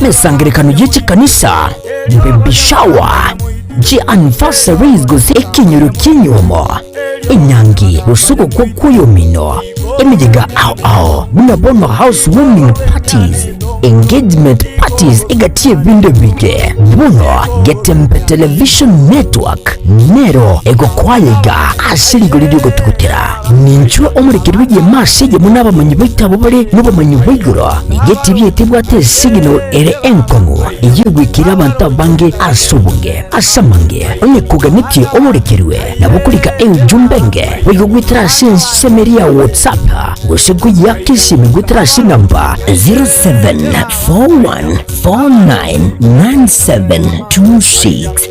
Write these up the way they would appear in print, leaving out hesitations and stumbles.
Emesangererekano ye chikanisa, baby shower, chi anniversaries gose ekenyoro ki'enyuomo, enyangi gose ogokwa kw'oyomino, emeyega ao ao buna bono house warming parties, engagement parties egati y'ebinto ebinge. Bono Getembe Television Network nero egokoa iga ase rigori ri'ogotugutera. Ninchwe omorekeri bw'egeema ase eyemo nabamanyi baito abwo bare nobomanyi bwa igoro, nigo etibi yaito ebwate esignal ere enkong'u, eyio egwekire abanto abange ase obonge. Ase amange, onye koganetie omorekerwe, nabo okorika eujumbe enge boigo goetera ase ensemo eria ya WhatsApp, gose koyiaka esimi goetera ase enamba 0741499726.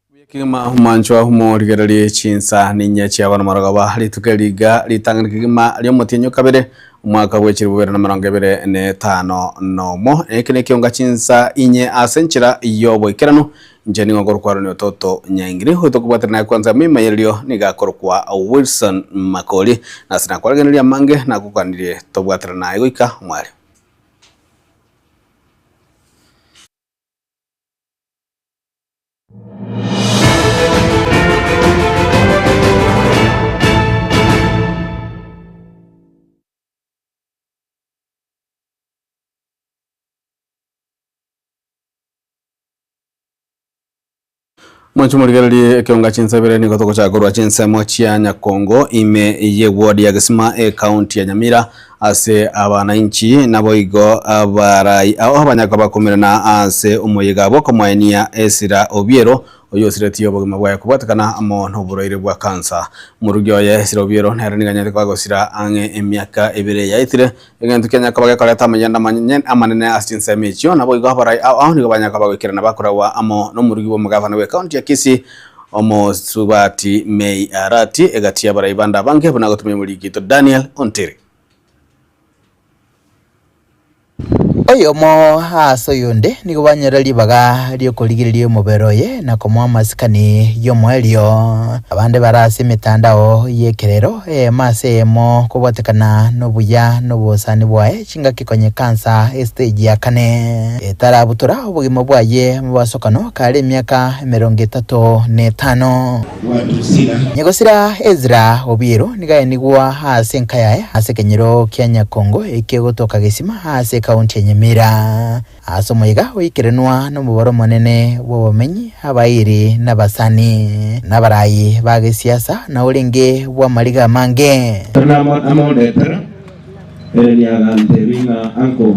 Buya kegima omwanchwa omorigererie chinsa ninye chia bono marogoba rituko eri iga ritang'ani kegima ri'omotienyi o kabere omwaka bwe chilifu bibere na emerongo ebere na etano nomo. Eke nekionga chinsa inye ase enchera y'oboikeranu. Inche nigo nkorokwa Aaron Ototo Nyaingiri, oyo tokobwatera naye kwansa emimayererio nigo akorokwa Wilson Makori. Nase nakwarageneria amange nagokanirie tobwaterane naye goika omwario. Mwanche morigererie ekeonga chinsa ibere nigo togochaka korwa chinsemo chia Nyakongo ime ye ward ya Gesima ecounty ya Nyamira ase abanainchi naboigo abarai ao abanyaka bakomerana ase omoyega bw'okomoenia Esira Obiero oyio osiretie obogima bwaye kobwatekana amo noborwaire bwa kansa. Omorugi oye Esira Obiero nere nigo anyarete kogosira ang'e emiaka ebere yaetire Egento kianya koba gekoreta amayanda amanene ase chinsemo echio, naboigo abarai ao ao nigo banya koba goikerana bakoragwa amo nomorugi bw'omogavana bw'ecounty ya Kisii, Omosubati May Arati, egati y'abarai bande abange buna agotumia omoriki oito Daniel Ontiri. Oyomo ase oyonde nigo banyora ribaga ri'okorigereria omobere oye na komoa amasikani y'omoerio. Abande bare ase emetandao y'ekerero eyemo ase eyemo kobwatekana nobuya nobosani bwaye chingaki konya ekansa estage ya kane etarabutora obogima bwaye mobasokano kare emiaka emerongo etato na etano. Nyagosira Ezra Obiero nigo aenigwa ase enka yaye ase ekenyoro kia Nyakongo ekegotoka Gesima ase ekaunti ya Nyamira. Ase omoyega oikeranwa nomobaro omonene bw'abamenyi, abairi, na abasani, na abarai ba gesiasa, na orenge bw'amariga amange. Namondetera, ere niagantebia ng'a, Uncle,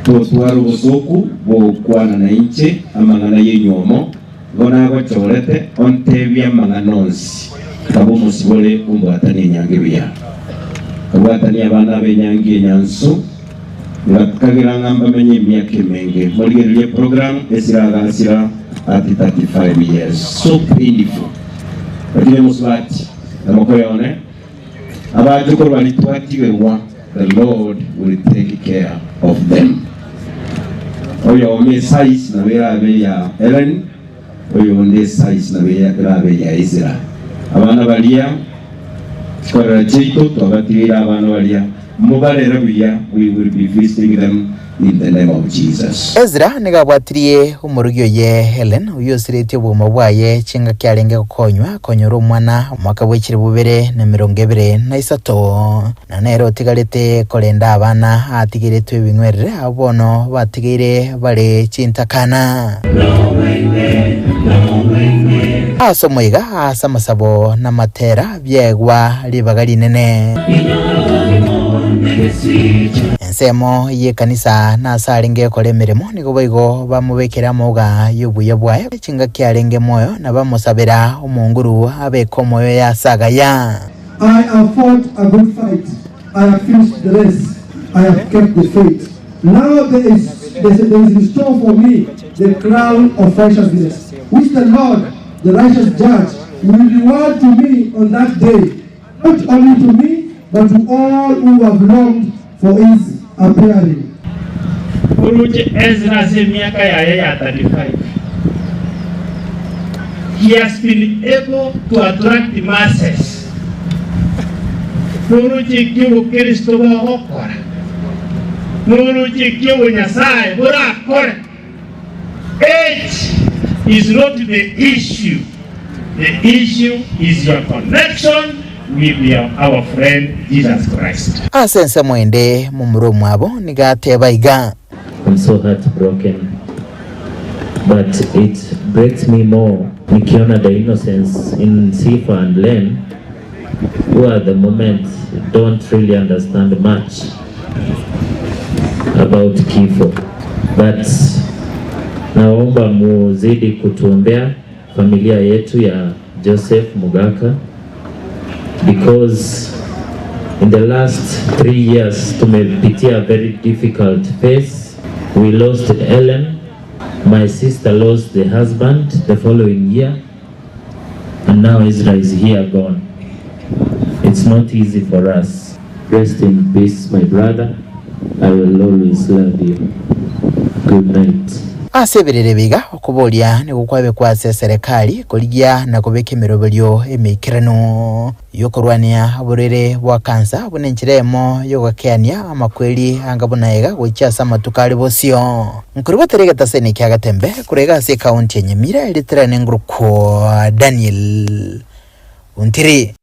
totware obosooku bw'ogokwana nainche amang'ana y'enywomo, igo nagochorete ontebie amang'ana onsi. Nkaba omosibore ombwatanie enyangi buya. Nkabwatania abana ab'enyangi enyansu. Ngakagera ng'a mbamenye emiaka emenge. Morigererie program esiragasira at 35 years. So painful. Lakini omosubati na mokoyo one abache korwa aria twatigerwa the Lord will take care of them. Oyomo esize nabo erabe ya Ellen, oyonde esize nabo erabe ya Ezra. Abana baria chikorera chiaito twabatigeire abana baria. Mobarere buya, we will be visiting them in the name of Jesus. Ezra nigo abwatirie omorugi oye Helen, oyio osiretie obogima bwaye chingaki arenge gokonywa konyora omwana omwaka bwe chilifu bibere na emerongo ebere na isato, na nere otigarete korenda abana atigeretwe ebing'werere abwo bono batigeire bare chintakana. Ase omoiga ase amasabo na amatera biaegwa ribaga rinene. Ensemo y'ekanisa na ase arenge gokora emeremo nigo boigo bamobekera amauga y'obuya bwaye chingaki arenge moyo na bamosabera omonguru abeke omoyo oye ase agaya. I have fought a good fight, I have finished the race, I have kept the faith. Now there is, there is in store for me the crown of righteousness, which the Lord, the righteous judge, will reward to me on that day. Not only to me, but to all who have longed for his appearing. Oroche Ezra ase emiaka yaye ya 35, he has been able to attract masses. Noroche eki obokristo bogokora, noroche eki obonyasae borakore. Age is not the issue, the issue is your connection with your, our friend Jesus Christ. Ase ensemo ende momura omwabo nigo ateeba iga. I'm so heartbroken but it breaks me more nikiona the innocence in Sifa and Len who at the moment don't really understand much about kifo but naomba muzidi kutuombea familia yetu ya Joseph Mugaka because in the last 3 years tumepitia a very difficult phase. We lost Ellen, my sister lost the husband the following year, and now Ezra is here gone. It's not easy for us. Rest in peace, my brother. I will always love you. Good night. Ase ebirero ebi iga, okoboria nigo kwabekwa ase eserekari korigia na kobeka emeroberio emeikeranu y'okorwania oborwaire bwa kansa buna enchera eyemo y'ogokeania amakweri anga buna iga gochia ase amatuko are bosio. Nkoribotera egetaseni kia Gatembe korwa iga ase ekaunti ya Nyamira eritere nengurukwa Daniel Ontiri.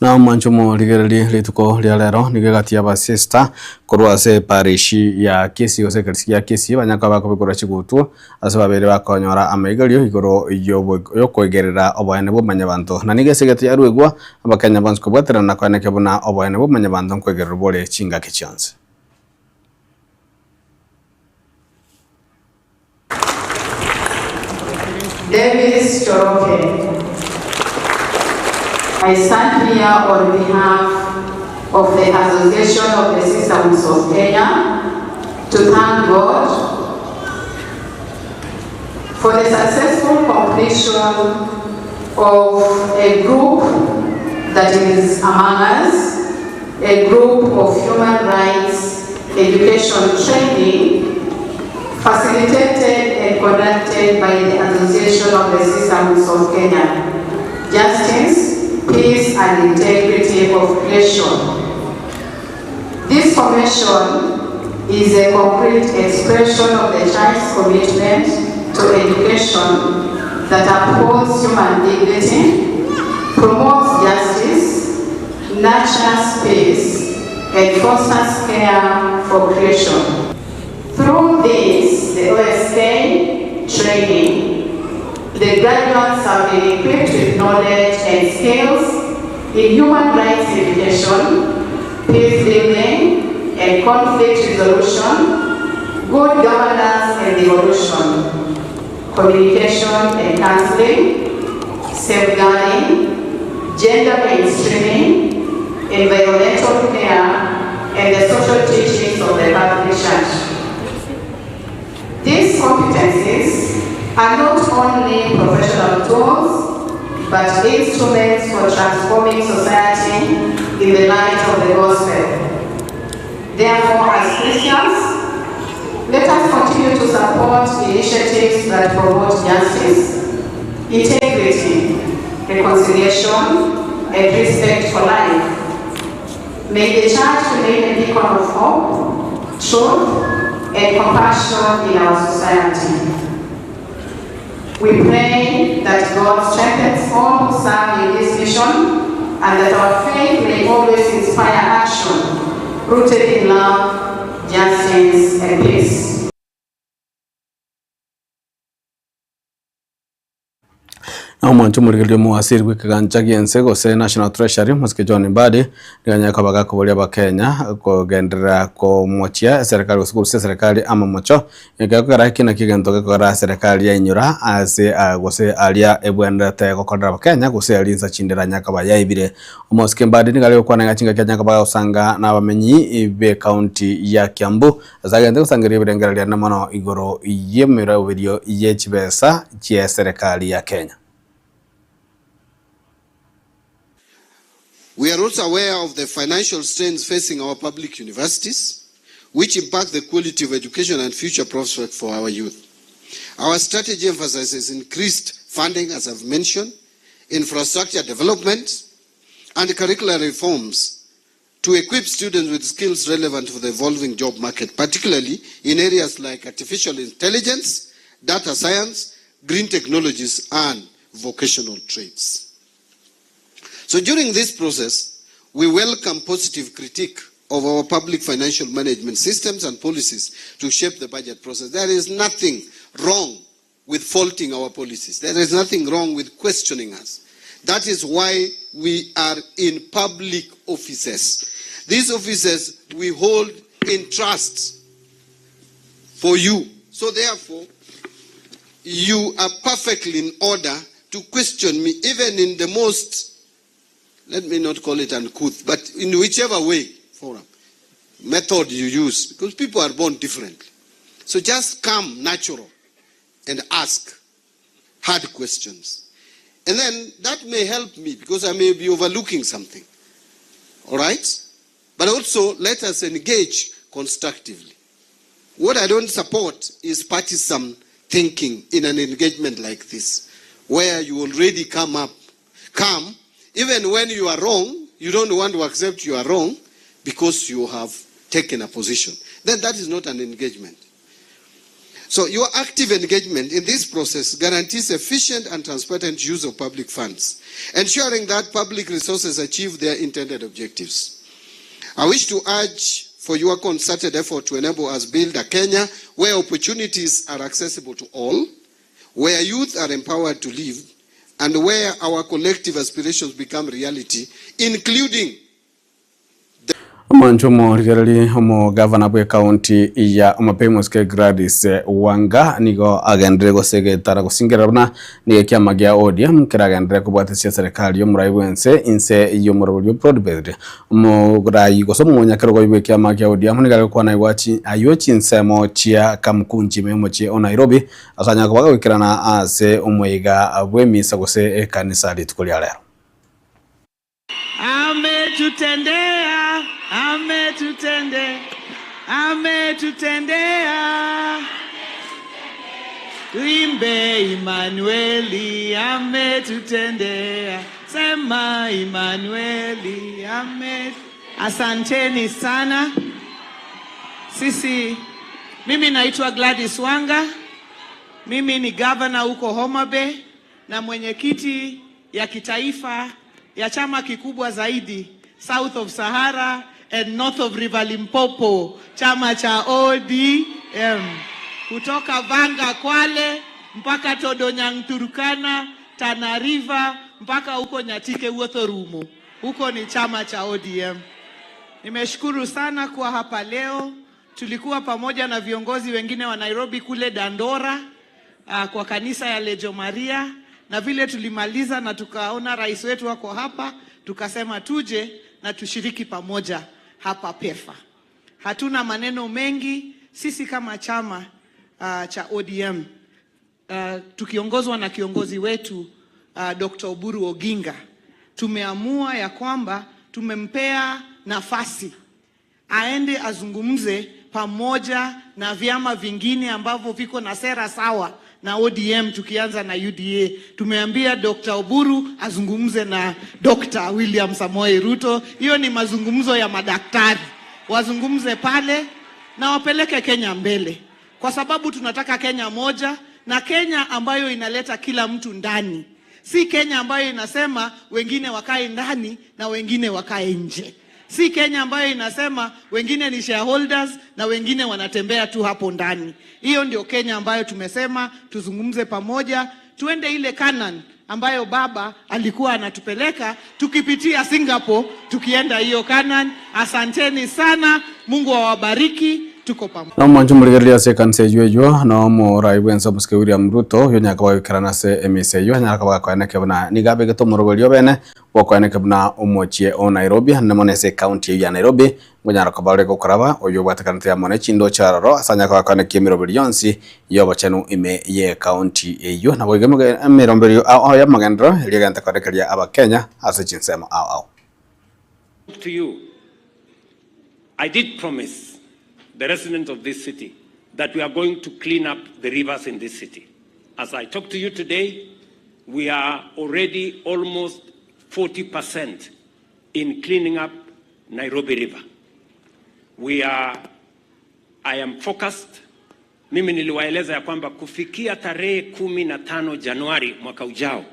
Na omwancho omorigererie rituko ria rero nigo egati y'abasista korwa ase eparishi ya Kisii gose ekerisi gia Kisii banyaka bakobekora chigutu ase babere bakonyora amaigerio igoro yokoigerera oboene bwa omonyabanto. Na nigo ase egati yaruegwa abakenya bonsi kobwaterana na koenekia buna oboene bwa omonyabanto nkoigererwa bore chingaki chionsi. Davis Choroke. I stand here on behalf of the Association of the Systems of Kenya to thank God for the successful completion of a group that is among us, a group of human rights education training facilitated and conducted by the Association of the Systems of Kenya, Justice, Peace and Integrity of Creation. This formation is a concrete expression of the Church's commitment to education that upholds human dignity, promotes justice, nurtures peace, and fosters care for creation. Through this, the OSK training, the graduates have been equipped with knowledge and skills in human rights education, peace building, and conflict resolution, good governance and devolution, communication and counseling, safeguarding, gender mainstreaming, environmental care, and the social teachings of the Catholic Church. These competencies are not only professional tools, but instruments for transforming society in the light of the gospel. Therefore, as Christians, let us continue to support initiatives that promote justice, integrity, reconciliation, and respect for life. May the church remain a beacon of hope, truth, and compassion in our society. We pray that God strengthens all who serve in this mission and that our faith may always inspire action rooted in love, justice, and peace. Omwancho omorigereria omowasiri bw'ekegancha gi'ense gose National Treasury Mosike John Mbadi nigo anyare koba gakoboria abakenya kogenderera komochia eserekari gose korusia eserekari amamocho ekero kera eki nakio egento gekogera eserekari yainyora ase gose aria ebwenerete gokorera abakenya gose aria insa chinde eranyare koba yaibire. Omosike Mbadi nigo are gokwana iga chingaki anyare koba agosanga nabamenyi b'ecounty ya Kiambu Ase agente gosangereria ebirengererio riane mono igoro y'emeroberio ye chibesa chi'eserekari ya Kenya. We are also aware of the financial strains facing our public universities, which impact the quality of education and future prospects for our youth. Our strategy emphasizes increased funding, as I've mentioned, infrastructure development, and curricular reforms to equip students with skills relevant for the evolving job market, particularly in areas like artificial intelligence, data science, green technologies, and vocational trades. So during this process, we welcome positive critique of our public financial management systems and policies to shape the budget process. There is nothing wrong with faulting our policies. There is nothing wrong with questioning us. That is why we are in public offices. These offices we hold in trust for you. So therefore, you are perfectly in order to question me, even in the most, let me not call it uncouth, but in whichever way, forum, method you use, because people are born differently. So just come natural and ask hard questions. And then that may help me because I may be overlooking something. All right? But also, let us engage constructively. What I don't support is partisan thinking in an engagement like this, where you already come up, come, even when you are wrong, you don't want to accept you are wrong because you have taken a position. Then that is not an engagement. So your active engagement in this process guarantees efficient and transparent use of public funds, ensuring that public resources achieve their intended objectives. I wish to urge for your concerted effort to enable us build a Kenya where opportunities are accessible to all, where youth are empowered to live, and where our collective aspirations become reality, including Omonto omorigereria omogavana bw'ekaunti ya Homabay Mosike Gladys Wanga nigo agenderere gose egetara gosingerera buna nigo ekiama gia ODM keragenderere kobwatesia eserekari y'omorai bw'ense inse y'omorobori o Broad Based. Omorai gose omonyakerogo bw'ekiama kia ODM nigo are gokwana igwa aywo chinsemo chia Kamukunji ime y'omochie o Nairobi ase anyare koba agoikerana ase omoyega bw'emisa gose ekanisa rituko ria rero. Ametutendea, ametutende, ametutendea. Tuimbe Imanueli, ametutendea. Sema Imanueli, ame. Asanteni sana. Sisi, mimi naitwa Gladys Wanga. Mimi ni gavana huko Homa Bay na mwenyekiti ya kitaifa ya chama kikubwa zaidi South of Sahara and North of River Limpopo, chama cha ODM kutoka Vanga Kwale mpaka Todonyang Turkana, Tana River mpaka huko Nyatike Wuotho Rumo, huko ni chama cha ODM. Nimeshukuru sana kuwa hapa leo. Tulikuwa pamoja na viongozi wengine wa Nairobi kule Dandora kwa kanisa ya Lejo Maria, na vile tulimaliza na tukaona rais wetu wako hapa, tukasema tuje na tushiriki pamoja hapa PEFA. Hatuna maneno mengi sisi kama chama cha ODM tukiongozwa na kiongozi wetu Dr. Oburu Oginga, tumeamua ya kwamba tumempea nafasi aende azungumze pamoja na vyama vingine ambavyo viko na sera sawa na ODM, tukianza na UDA. Tumeambia Dr. Oburu azungumze na Dr. William Samoei Ruto. Hiyo ni mazungumzo ya madaktari, wazungumze pale na wapeleke Kenya mbele, kwa sababu tunataka Kenya moja na Kenya ambayo inaleta kila mtu ndani, si Kenya ambayo inasema wengine wakae ndani na wengine wakae nje. Si Kenya ambayo inasema wengine ni shareholders na wengine wanatembea tu hapo ndani. Hiyo ndio Kenya ambayo tumesema tuzungumze pamoja, tuende ile Canaan ambayo baba alikuwa anatupeleka tukipitia Singapore tukienda hiyo Canaan. Asanteni sana, Mungu awabariki, tuko pamoja. Nomwanche omorigereria ase ekanisa eyio eyio, na omorai bw'ense omosike William Ruto, oyio onyare koba goikerana ase emisa eyio, anyare koba gakoenekia buna nigo abegete omoroberio obene bw'okoenekia buna omochie o Nairobi, naende mono ase ecounty eyio ya Nairobi, ngonyara koba ore gokoraba oyio obwatekanete amo ne chindoche aroro ase anyare koba gakoenekia emeroberi yonsi y'obochenu ime y'ecounty eyio. Naboigo emeromberio ao ao y'amagenderero eria egente koenekeria Abakenya ase chinsemo ao ao. To you, I did promise the residents of this city that we are going to clean up the rivers in this city. As I talk to you today, we are already almost 40% in cleaning up Nairobi River. We are, I am focused. Mimi niliwaeleza ya kwamba kufikia tarehe 15 Januari mwaka ujao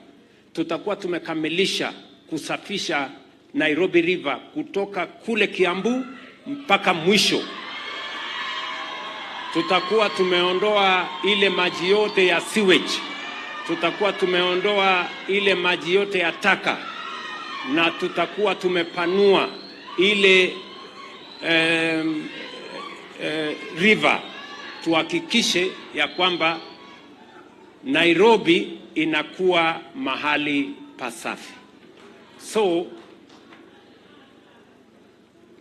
tutakuwa tumekamilisha kusafisha Nairobi River kutoka kule Kiambu mpaka mwisho. Tutakuwa tumeondoa ile maji yote ya sewage, tutakuwa tumeondoa ile maji yote ya taka, na tutakuwa tumepanua ile river, tuhakikishe ya kwamba Nairobi inakuwa mahali pasafi. So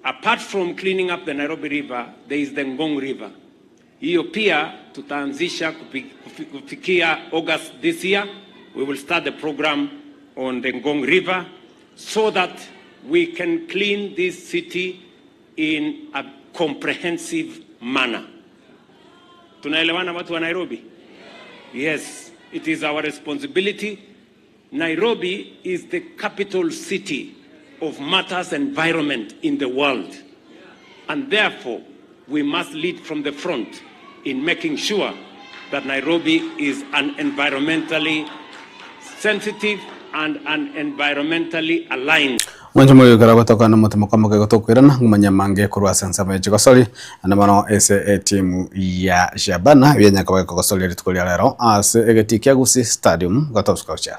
apart from cleaning up the Nairobi River, there is the Ngong River. Hiyo pia tutaanzisha kufikia August this year. We will start the program on the Ngong River so that we can clean this city in a comprehensive manner. Tunaelewana watu wa Nairobi? Yes, it is our responsibility. Nairobi is the capital city of matters environment in the world. And therefore, we must lead from the front in making sure that Nairobi is an environmentally sensitive and an environmentally aligned. Mwanche moigokera gotoka nomotemo kwamaka igo tokoirana ng'umanye amange korwa ase ensemo ya chigosori naende mono ase etimu ya Shabana ebianya koba gekogosoria rituko ria rero ase egetii kia Gusii Stadium gotosuka gochia.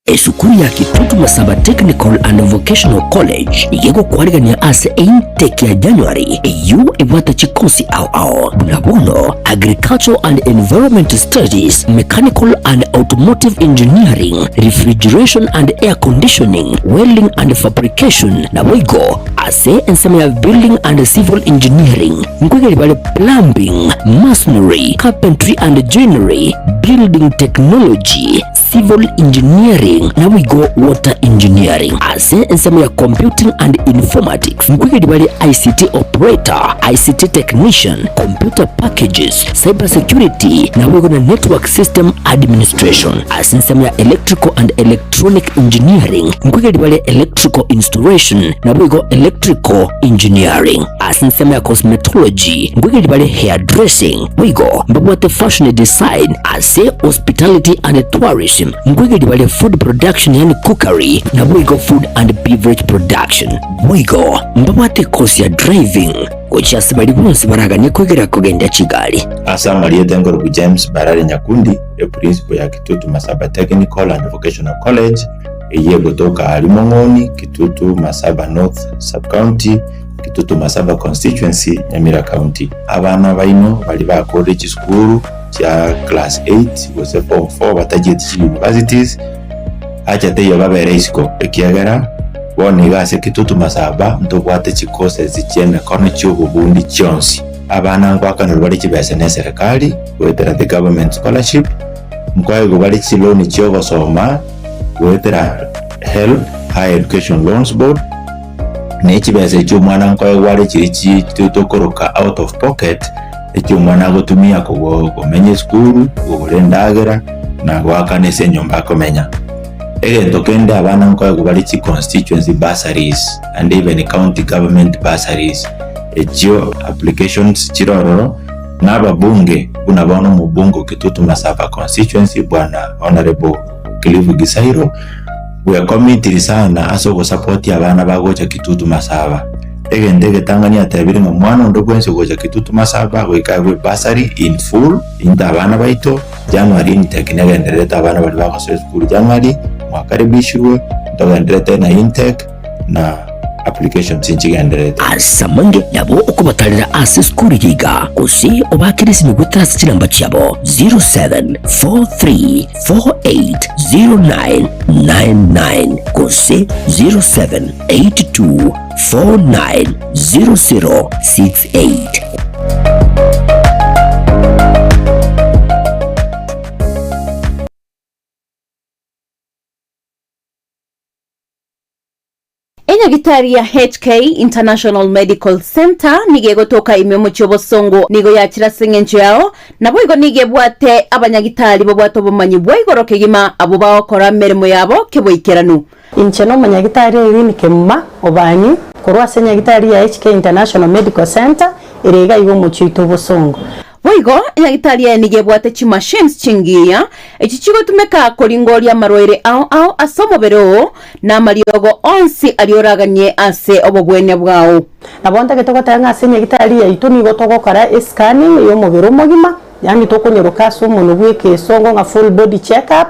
Esukuru ya Kitutu Masaba Technical and Vocational College nigo egokwarigania ase intake ya January eyio ebwate chikosi ao ao buna bono Agricultural and Environment Studies, Mechanical and Automotive Engineering, Refrigeration and Air Conditioning, Welding and Fabrication naboigo ase ensemo ya Building and Civil Engineering nkoigeri bare Plumbing, Masonry, Carpentry and Joinery, Building Technology, Civil Engineering naboigo Water Engineering. Ase ensemo ya Computing and Informatics nkoigeri bare ICT Operator, ICT Technician, Computer Packages, Cyber Security naboigo na Network System Administration. Ase ensemo ya Electrical and Electronic Engineering nkoigeri bare Electrical Installation naboigo Electrical Engineering. Ase ensemo ya Cosmetology nkoigeri bare Hairdressing boigo mbabwate Fashion Design. Ase Hospitality and Tourism nkoigeri bare Food Production yaani Cookery naboigo Food and Beverage Production. Boigo mbabwate ekosi ya Driving gochia ase baria bonsi baraganie koigera kogendia chigari. Ase amarieta enkorokwa James Barare Nyakundi, eprincipo ya Kitutu Masaba Technical and Vocational College, eyio egotoka aaria Mong'oni, Kitutu Masaba North Sub-County, Kitutu Masaba Constituency, Nyamira County. Abana baino baria bakorire chisukuru chia class 8 gose form 4 batachieti chi universities, acha teiyo babere isiko ekiagera bono iga ase Kitutu Masaba ntobwate chi courses chi'emekono chi'obobundi chionsi. Abana nkoakanerwa bare chibesa neserikali goetera the government scholarship, nkoegwa bare chiloan chi'ogosoma goetera HELB, Higher Education Loans Board, ne chibesa echio omwana nkoegwa are chiria chi tokoroka out of pocket, echio omwana agotumia komenya esukuru, kogora endagera, na goakana ase enyomba akomenya. Egento kende abana nkoegwa bare chi constituency bursaries and even county government bursaries, echio applications chire ororo, na ababunge, buna bono omobunge o Kitutu Masaba constituency bwana Honourable. Cliff Gisairo, bwekomitiri sana ase ogosapotia abana bagocha Kitutu Masaba. Egento egetang'ani atebire ng'a mwana onde bwensi ogocha Kitutu Masaba goika aegwe bursary in full into abana baito, January intake negendererete abana baria bagosoa esukuru January mwakaribishirwe ntogendererete na intake na applications nchigendererete. Ase amange nabo okobatarera ase esukuru eye iga, gose obaakere esimi goetera ase chinamba chiabo 0743480999 gose 0782490068. Enyagitari ya HK International Medical Centre nigo egotoka ime omochie obosongo nigo yachire ase eng'encho yao, naboigo nigo ebwate abanyagitari babwate obomanyi bwa igoro kegima abwo bagokora emeremo yabo keboikeranu. Inche nomonyagitari Irene Kemuma Obanyi korwa ase enyagitari ya HK International Medical Centre ere iga iga omochie oito obosongo. Boigo, enyagitari eye nigo ebwate chimachines chingiya, echi chigotumeka koringoria amarwaire ao ao ase omobere oo, na amariogo onsi aria oraganie ase obobwenia bwao. Nabo ntagete goteba ng'a ase enyagitari yaito nigo togokora escanning y'omobere omogima, yaani tokonyoroka ase omonwe bw'ekesongo ng'a full body check up,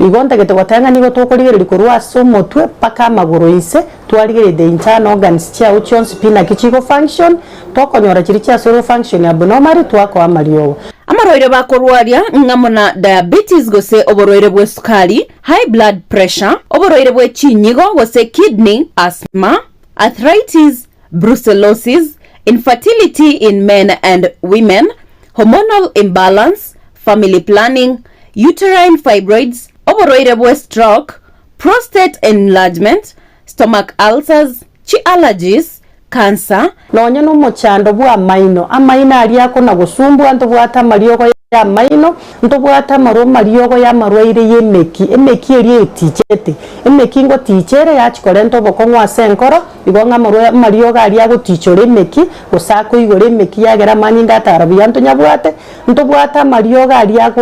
igo ntagete goteba ng'a nigo tokorigereria korwa ase omotwe mpaka amagoro inse, Twarigereria the internal organs chiao chionsi pi naki chigo function, tokonyora chiria chiasore function abnormally twakoa amariogo. Amarwaire bakorwaria ng'amo na diabetes gose oborwaire bw'esukari, high blood pressure, oborwaire bwe chinyigo gose kidney, asthma, arthritis, brucellosis, infertility in men and women, hormonal imbalance, family planning, uterine fibroids, oborwaire bwe stroke, prostate enlargement, stomach ulcers, chi allergies, cancer, Nonya nomochando bw'amaino, amaino aria akona gosumbua, ntobwate amariogo y'amaino, ntobwate amarwa amariogo y'amarwaire y'emeki, emeki eria etichete, emeki ngoticha ere yachia korenta obokong'u ase enkoro, igo ng'a amarwa amariogo aria agotichora emeki, gose akoigora emeki yagera amanyinga atara buya ntonyabwate, Ntobwate amariogo aria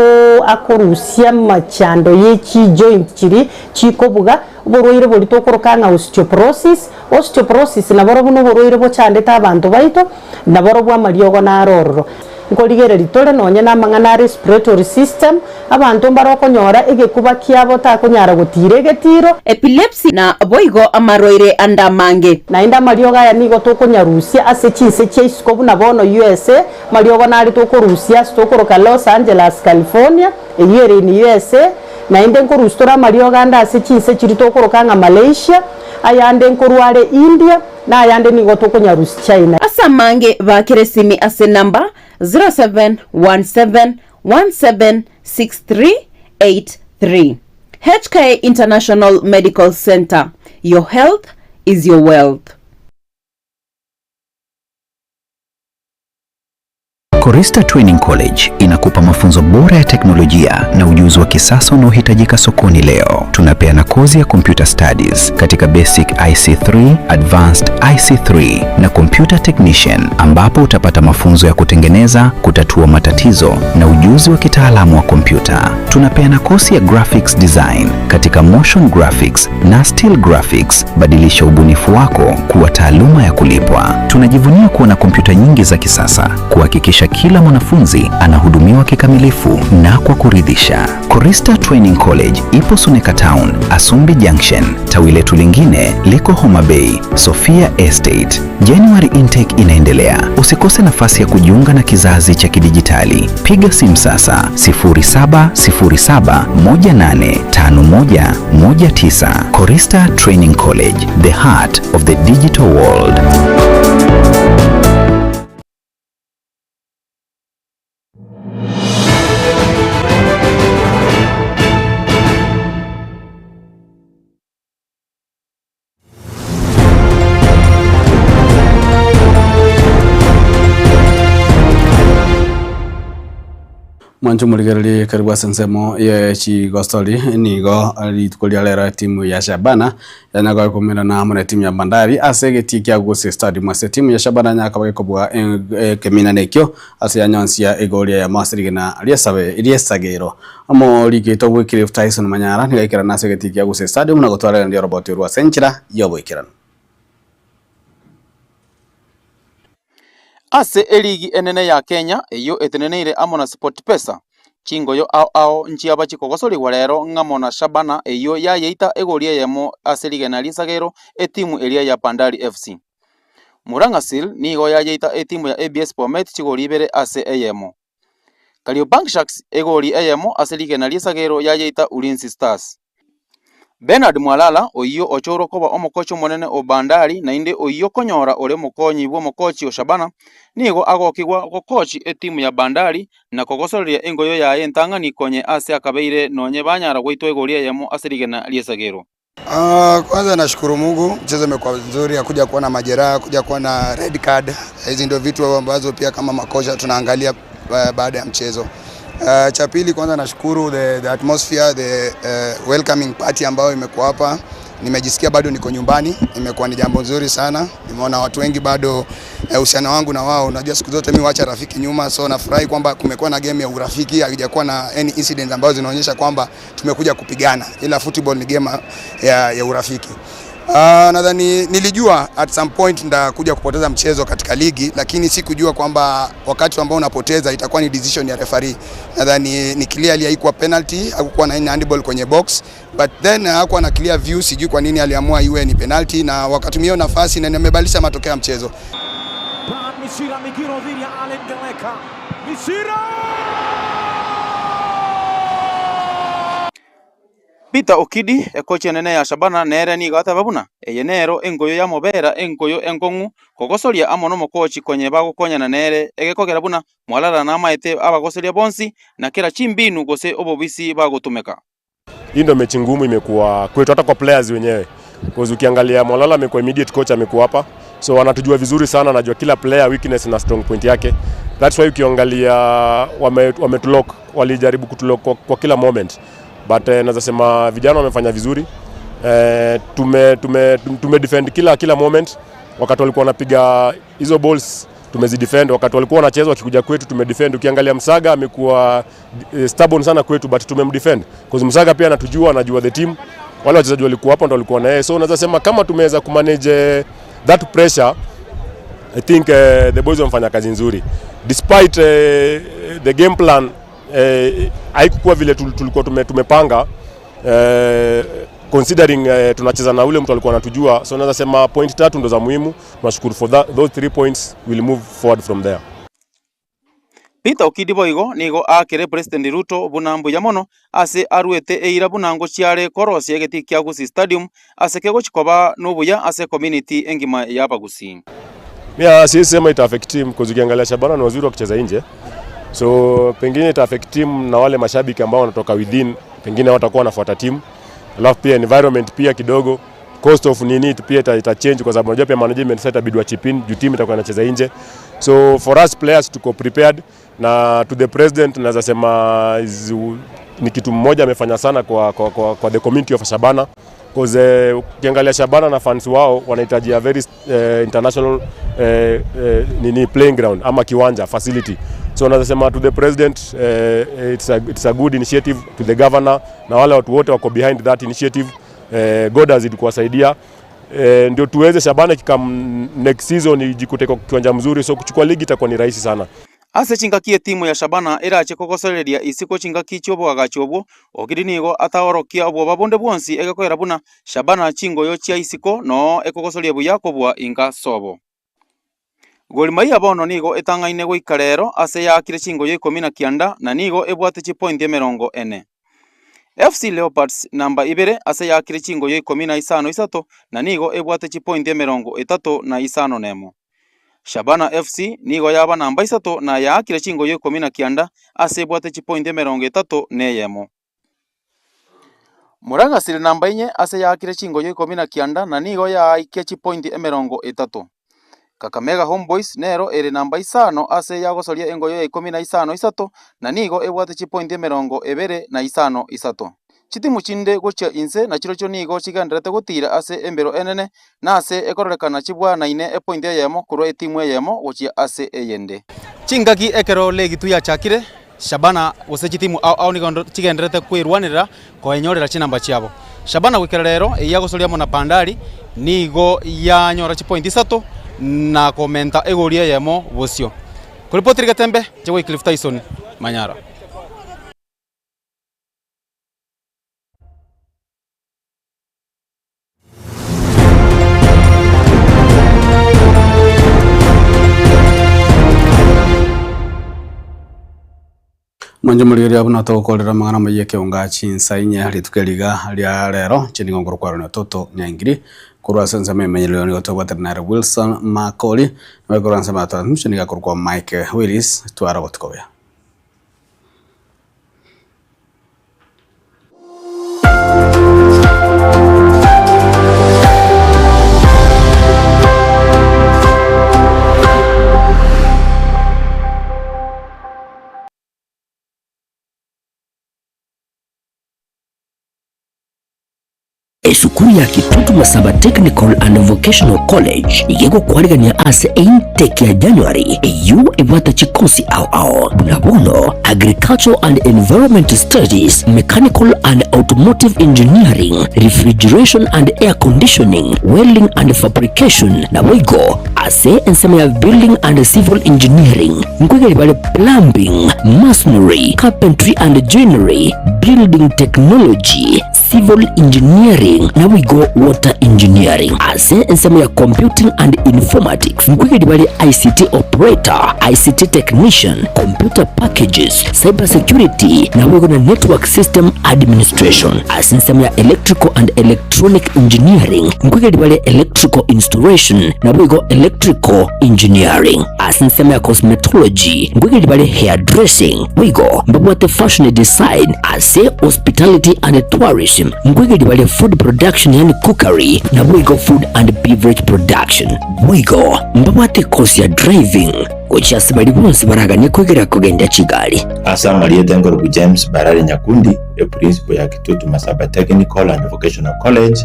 akorusia amachando ye chijoint chiria chikobuga, oborwaire boria tokoroka ng'a osteoporosis. Osteoporosis naborobwo noborwaire bochandete abanto baito, naborobwo amariogo naro ororo. Nkorigereria tore nonye namang'ana a respiratory system, abanto mbare okonyora egekuba kiabo takonyara gotiira egetiro. Epilepsy na boigo amarwaire ande amange. Naende amariogo aya nigo tokonyarusia ase chinse chia isiko buna bono USA, Mariogo nare tokorusia ase tokoroka Los Angeles, California, eyio ere in USA, naende nkorusia tore amariogo ande ase chinse chiria tokoroka ng'a Malaysia, ayande nkorwa are India, na ayande nigo tokonyarusia China. Ase amange baakere esimi ase enamba 0717176383. HK International Medical Centre, your health is your wealth. Korista Training College inakupa mafunzo bora ya teknolojia na ujuzi wa kisasa unaohitajika sokoni leo. Tunapeana kozi ya computer studies katika basic IC3, advanced IC3 na computer technician, ambapo utapata mafunzo ya kutengeneza, kutatua matatizo na ujuzi wa kitaalamu wa kompyuta. Tunapeana kozi ya graphics design katika motion graphics na still graphics. Badilisha ubunifu wako kuwa taaluma ya kulipwa. Tunajivunia kuwa na kompyuta nyingi za kisasa kuhakikisha kila mwanafunzi anahudumiwa kikamilifu na kwa kuridhisha. Korista Training College ipo Suneka Town, Asumbi Junction. Tawi letu lingine liko Homa Bay, Sofia Estate. January intake inaendelea. Usikose nafasi ya kujiunga na kizazi cha kidijitali. Piga simu sasa 0707185119. Korista Training College, the heart of the digital world. Mwanche omorigereria karibu ase ensemo ye chigosori nigo rituko ria rero etimu ya Shabana yanya komerana amo na etimu ya Bandari ase egetii kia Gusii Stadium ase etimu ya Shabana yanya koba gekobua ekeminana ekio ase yanyonsia egori eyemo ase rigena riesabe riesagero. Omoriki oito Wycliffe Tyson Manyara nigo aikerana ase egetii kia Gusii Stadium na gotwarerandia oroboti orwo ase enchera yoboikeranu. Ase eligi enene ya Kenya eyio eteneneire amo na SportPesa, chingoyo ao ao nchiaba chikogosorigwa rero ng'amo na Shabana eyio yayeita egori eyemo ase rigena ri'esagero etimu eria ya Bandari FC. Murang'a Seal nigo yayeita etimu ya ABS Bomet chigori ibere ase eyemo. Kariobangi Sharks egori eyemo ase rigena ri'esagero yayeita Ulinzi Stars. Bernard Mwalala oyio ochorwa koba omokochi omonene o Bandari naende oyio konyora ore omokonyi bw'omokochi o Shabana, nigo agokigwa gokochi etimu ya Bandari na kogosoreria engoyo yaye entang'ani konye ase akabeire nonye banyara goitwa egori eyemo ase rigena ri'esagero. Kwanza nashukuru Mungu, mchezo umekuwa mzuri, hakuja kuwa na majeraha, hakuja kuwa na red card. Hizi ndio vitu ambazo pia kama makocha tunaangalia baada ya mchezo. Cha pili kwanza nashukuru the atmosphere, the welcoming party ambayo imekuwa hapa. Nimejisikia bado niko nyumbani, imekuwa ni jambo nzuri sana. Nimeona watu wengi bado uhusiano wangu na wao, unajua siku zote mimi huacha rafiki nyuma, so nafurahi kwamba kumekuwa na game ya urafiki, haijakuwa na any incident ambazo zinaonyesha kwamba tumekuja kupigana, ila football ni game ya urafiki. Nadhani nilijua at some point ndakuja kupoteza mchezo katika ligi, lakini sikujua kwamba wakati ambao unapoteza itakuwa ni decision ya referee. Nadhani ni clearly haikuwa penalty, hakukuwa na any handball kwenye box, but then hakuwa na clear view, sijui kwa nini aliamua iwe ni penalty na wakatumia nafasi na nimebadilisha matokeo ya mchezo. Brian Misira Migiro dhidi ya Allen Galeka. Misira! Peter Okidi, ekochi enene ya Shabana nere nigo ateba buna eye nero engoyo yamobera engoyo enkong'u kogosoria amo nomokochi konye bagokonyana nere egekogera buna Mwalala namaete abagosoria bonsi na kera chimbinu gose obobisi bagotumeka. Hii ndio mechi ngumu imekuwa kwetu hata kwa players wenyewe. Because ukiangalia Mwalala amekuwa immediate coach amekuwa hapa. So wanatujua vizuri sana, anajua kila player weakness na strong point yake. That's why ukiangalia wametulock, walijaribu kutulock kwa kila moment. But naweza sema vijana wamefanya vizuri. Tume defend kila moment. Wakati walikuwa wanapiga hizo balls tumezidefend, wakati walikuwa wanacheza wakikuja kwetu tumedefend. Ukiangalia Msaga amekuwa stubborn sana kwetu but tumemdefend because Msaga pia anatujua, anajua the team. Wale wachezaji walikuwa hapo ndio walikuwa na yeye, so naweza sema kama tumeweza kumanage that pressure, I think the boys wamefanya kazi nzuri despite the game plan haikuwa vile tulikuwa tumepanga considering tunacheza na ule mtu alikuwa anatujua, so naweza sema point tatu ndo za muhimu. Tunashukuru for that, those 3 points will move forward from there. Peter Okidi boigo nigo akere President Ruto buna mbuya mono ase arwete eira bunango chiare korosia egeti kia Gusii Stadium ase kegochikoba nobuya ase community engima ya Bagusii. Mimi siwezi sema ita affect team because ukiangalia Shabana ni wazuri wakicheza nje. So pengine ita affect team na wale mashabiki ambao wanatoka within, pengine watakuwa wanafuata team. Alafu pia environment pia kidogo cost of nini pia ita change kwa sababu unajua pia management sasa itabidi wa chip in juu team itakuwa inacheza nje. So for us players tuko prepared, na to the president naweza sema ni kitu mmoja amefanya sana kwa the community of Shabana. Because ukiangalia Shabana na fans wao wanahitaji a very international nini playing ground ama kiwanja facility. So naweza sema to the president it's a good initiative, to the governor na wale watu wote wako behind that initiative. God azidi kuwasaidia. Ndio tuweze Shabana kikam next season ijikute kwa kiwanja mzuri, so kuchukua ligi itakuwa ni rahisi sana. Ase chingaki etimu ya Shabana erache kogosoreria isiko chingaki chiobwagachi obwo Okidi nigo ataorokia obwoba bonde bwonsi egekoera buna Shabana chingoyo chia isiko no ekogosoria buya kobua inga sobo. Gor Mahia bono nigo etang'aine goika rero ase yaakire chingoyo 19 na nigo ebwate chipointi 40. FC Leopards namba 2 ase yaakire chingoyo 53 na nigo ebwate chipointi 31. Shabana FC nigo yaba namba 3 na yaakire chingoyo 19 ase ebwate chipointi 31. Murang'a Seal namba 4 ase yaakire chingoyo 19 na nigo yaaikia chipointi 30. Kakamega Homeboyz nero ere namba isano ase yagosoria engoyo ya ikomi na isano isato na nigo ebwate chipointi emerongo ebere na isano isato. Chitimu chinde gochia inse nachirochio nigo chigendererete gotiira ase embero enene, na ase ekororekana chibwanaine epointi eyemo korwa etimu eyemo gochia ase eyende. Chingaki ekero legi yachakire, Shabana gose chitimu ao ao nigo chigendererete kwerwanerera koenyorera chinamba chiabo. Shabana goikera rero eyio agosoria amo na Bandari nigo yanyora chipointi isato na komenta egori eyemo bosio. Koripoti rigetembe, inche Wycliffe Tyson, Manyara. Mwanche morigereria buna togokorera amang'ana amaya ekeonga chinsa inye rituko eriga ria rero, inche nigo nkorokwa Aaron Ototo Nyaingiri, korwa ase ensemo emenyerero nigo tobwatire nere Wilson Makori, naye korwa ensemo ya transmission nigo akorokwa Mike Willis, twara obotuko obuya. Esukuru ya Kitutu Masaba Technical and Vocational College nigo egokwarigania ase eintake ya January eyio ebwate chikosi ao ao buna bono Agricultural and Environment Studies, Mechanical and Automotive Engineering, Refrigeration and Air Conditioning, Welding and Fabrication naboigo ase ensemo ya Building and Civil Engineering nkoigeri bare Plumbing, Masonry, Carpentry and Joinery, Building Technology, Civil Engineering naboigo Water Engineering. Ase ensemo ya Computing and Informatics nkoigeri bare ICT Operator, ICT Technician, Computer Packages, Cyber Security naboigo na Network System Administration. Ase ensemo ya Electrical and Electronic Engineering nkoigeri bare Electrical Installation naboigo Electrical Engineering. Ase ensemo ya Cosmetology nkoigeri bare Hairdressing boigo mbabwate Fashion Design. Ase Hospitality and Tourism nkoigeria bare Food Production yaani Cookery naboigo Food and Beverage Production. Boigo mbabwate ekosi ya Driving gochia ase baria bonsi baraganie koigeria kogendia chigari. Ase amarieta nkorokwa James Barare Nyakundi, eprincipo ya Kitutu Masaba Technical and Vocational College,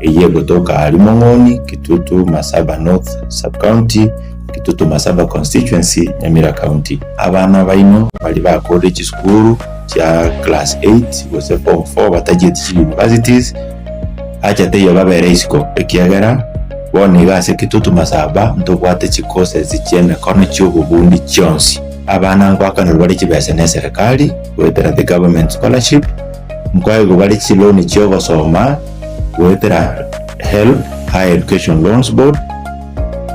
eyio egotoka aria Mong'oni, Kitutu Masaba North Sub-County, Kitutu Masaba Constituency, Nyamira County. Abana baino baria bakorire chisukuru chia class 8 gose form 4 batachieti chi universities, acha teiyo babere isiko ekiagera bono iga ase Kitutu Masaba ntobwate chi courses chia emekono chia obobundi chionsi. Abana nkoakanerwa bare chibesa ne eserekari goetera the government scholarship, nkoegwa bare chiloan chia ogosoma goetera HELB, Higher Education Loans Board,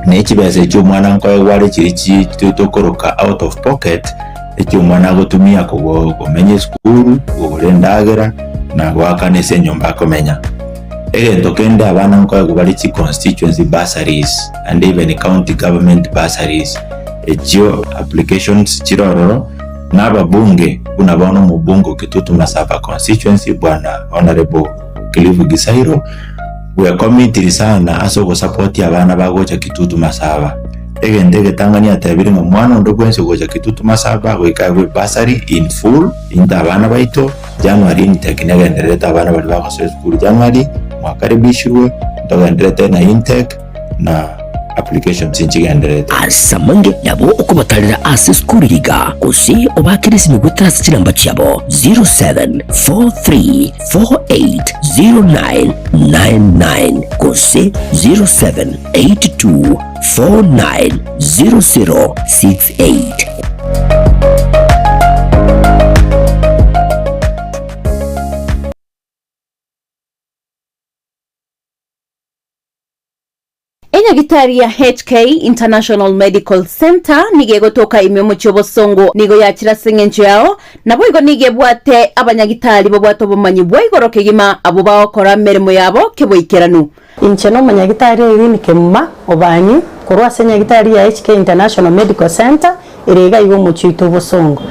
ne chibesa echio omwana nkoegwa are chiria chi tokoroka out of pocket, Eki omwana agotumia komenya esukuru, kogora endagera, na goakana ase enyomba akomenya. Egento kende abana nkoegwa bare chi constituency bursaries and even county government bursaries echio applications chire ororo na ababunge buna bono omobunge o Kitutu Masaba constituency bwana Honourable Cliff Gisairo bwekomitiri sana ase ogosupport abana bagocha Kitutu Masaba. Egento egetang'ani atebire ng'a omwana onde bwensi ogocha Kitutu Masaba goika aegwe bursary in full into abana baito, January intake negendererete abana baria bagosoa esukuru January mwakaribishirwe ntogendererete na intake na applications nchigendererete. Ase amange nabo okobatarera ase esukuru iga, gose obaakere esimi goetera ase chinamba chiabo 0743 480999 gose 0782 490068. Enyagitari ya HK International Medical Centre nigo egotoka ime omochie obosongo nigo yachire ase eng'encho yao, naboigo nigo ebwate abanyagitari babwate obomanyi bwa igoro kegima abwo bagokora emeremo yabo keboikeranu. Inche nomonyagitari Irene Kemuma Obanyi korwa ase enyagitari ya HK International Medical Centre ere iga iga omochie oito obosongo.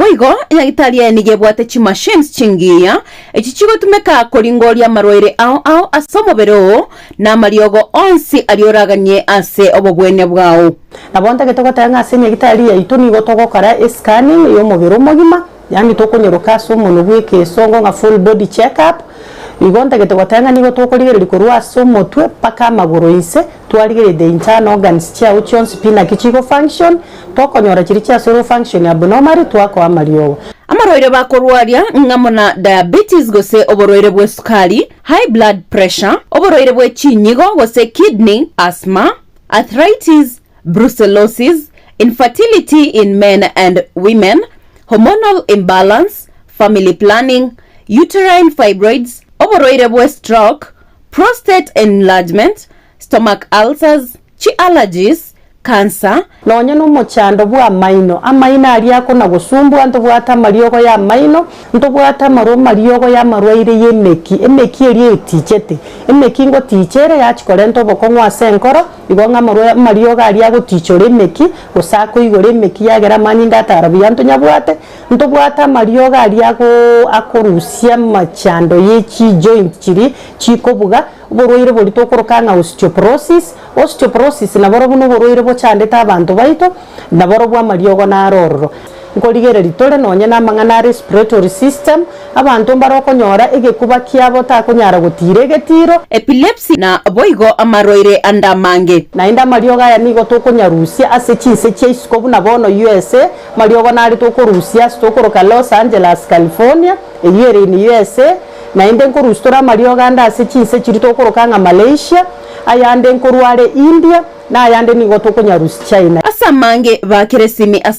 Boigo, enyagitari eye nigo ebwate chimachines chingiya, echi chigotumeka koringoria amarwaire ao ao ase omobere oo, na amariogo onsi aria oraganie ase obobwenia bwao. Nabo ntagete goteba ng'a ase enyagitari yaito nigo togokora escanning y'omobere omogima, yaani tokonyeroka ase omonwe bw'ekesongo ng'a full body check up, igo ntagete goteba ng'a nigo tokorigereria korwa ase omotwe mpaka amagoro inse, twarigereria the internal organs chiago chionsi pi naki chigo function, tokonyora chiria chiasoire go function abnormally twakoa amariogo. Amarwaire bakorwaria ng'amo na diabetes gose oborwaire bw'esukari, high blood pressure, oborwaire bwe chinyigo gose kidney, asthma, arthritis, brucellosis, infertility in men and women, hormonal imbalance, family planning, uterine fibroids, oborwaire bwe stroke, prostate enlargement, stomach ulcers, chi allergies, cancer, Nonya nomochando bw'amaino, amaino aria akona-gosumbua, ntobwate amariogo y'amaino, ntobwate amarwa amariogo y'amarwaire y'emeki, emeki eria etichete. Emeki ngoticha ere yachia korenta obokong'u ase enkoro, igo ng'a amarwa amariogo aria agotichora emeki, gose akoigora emeki yagera amanyinga atara buya ntonyabwate, ntobwate amariogo aria agoo akorusia amachando ye chijoint chiria chikobuga, oborwaire boria tokoroka ng'a osteoporosis, Osteoporosis naborobwo noborwaire bochandete abanto baito, naborobwo amariogo naro ororo. Nkorigereria tore nonye namang'ana a respiratory system, abanto mbare okonyora egekuba kiabo takonyara gotiira egetiro. Epilepsy na boigo amarwaire ande amange. Naende amariogo aya nigo tokonyarusia ase chinse chia isiko buna bono USA, amariogo nare tokorusia ase tokoroka Los Angeles, California, eyio ere in USA, naende nkorusia tore amariogo ande ase chinse chiria tokoroka ng'a Malaysia, Ayande nkorwa are India, na ayande nigo tokonyarusia China. Ase amange bakire esimi ase.